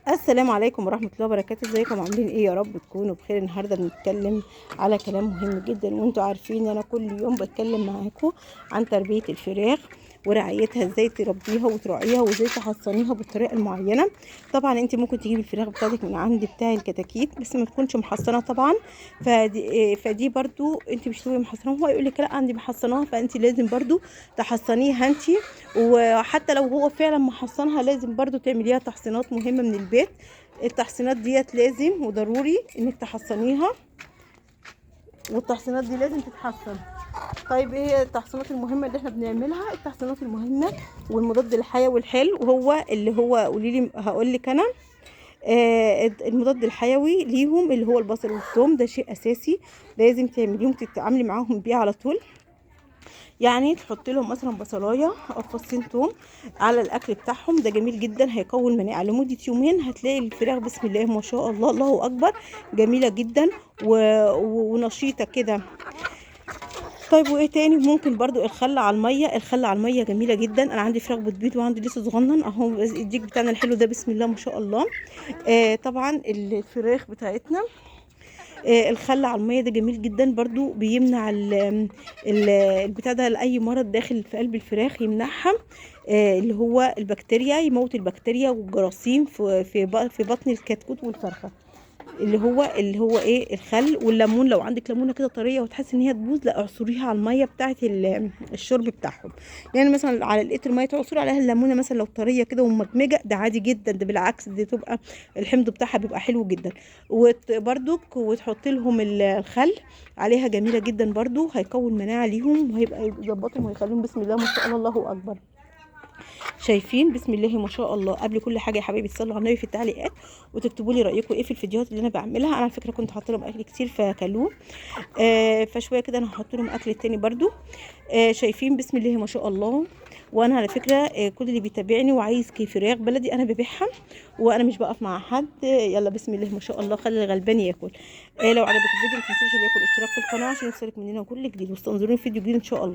السلام عليكم ورحمة الله وبركاته. ازيكم عاملين ايه؟ يا رب تكونوا بخير. النهاردة بنتكلم على كلام مهم جدا، وانتوا عارفين انا كل يوم بتكلم معاكم عن تربية الفراخ ورعايتها، ازاي تربيها وتراعيها وازاي تحصنيها بالطريقة المعينة. طبعا انت ممكن تجيبي الفراخ بتاعتك من عند بتاع الكتاكيت، بس ما تكونش محصنة طبعا. فدي برضو انت مش تبقي محصناها، هو يقول لك لا عندي محصناها، فانت لازم برضو تحصنيها انت. وحتى لو هو فعلا محصنها لازم برضو تعمليها تحصينات مهمة من البيت. التحصينات ديت لازم وضروري انك تحصنيها، والتحصينات دي لازم تتحصن. طيب ايه هي التحصينات المهمة اللي احنا بنعملها؟ التحصينات المهمة والمضاد الحيوي الحلو هو اللي هو قولي لي، هقول لك انا. المضاد الحيوي ليهم اللي هو البصل والثوم، ده شيء اساسي لازم تعمليهم، تتعاملي معاهم بيه على طول. يعني تحط لهم مثلا بصلايه او فصين ثوم على الاكل بتاعهم، ده جميل جدا، هيقوي المناعة لمدة يومين. هتلاقي الفراخ بسم الله ما شاء الله الله اكبر جميلة جدا ونشيطه كده. طيب وايه تاني؟ ممكن برضو الخل على المية، الخل على المية جميلة جدا. انا عندي فراخ بتبيض وعندي لسه صغنن اهو الديك بتاعنا الحلو ده بسم الله ما شاء الله. طبعا الفراخ بتاعتنا الخل على المية ده جميل جدا برضو، بيمنع البتاع ده لاي مرض داخل في قلب الفراخ يمنعها، اللي هو البكتيريا، يموت البكتيريا والجراثيم في بطن الكتكوت والفرخه، اللي هو ايه الخل والليمون. لو عندك ليمونه كده طرية وتحس ان هي تبوظ، لا اعصريها على المية بتاعه الشرب بتاعهم. يعني مثلا على القطر مية تعصري عليها الليمونه مثلا لو طرية كده ومجمجه، ده عادي جدا، ده بالعكس دي تبقى الحمض بتاعها بيبقى حلو جدا. وبرده وتحطي لهم الخل عليها، جميلة جدا برده، هيقوي المناعة ليهم وهيبقى يظبطهم ويخليهم بسم الله ما شاء الله الله اكبر. شايفين بسم الله ما شاء الله. قبل كل حاجة يا حبايبي تصلوا على النبي في التعليقات وتكتبوا لي رايكم ايه في الفيديوهات اللي انا بعملها. انا على فكرة كنت حاطه لهم اكل كتير فاكلوه، فشوية كده انا هحط لهم اكل تاني برده. شايفين بسم الله ما شاء الله. وانا على فكرة كل اللي بيتابعني وعايز فراخ بلدي انا ببيعها، وانا مش بقف مع حد. يلا بسم الله ما شاء الله، خلي الغلبان ياكل. لو عجبك الفيديو ما تنسيش ال like والاشتراك في القناة عشان يوصلك مننا كل جديد، واستنظروني في فيديو جديد ان شاء الله.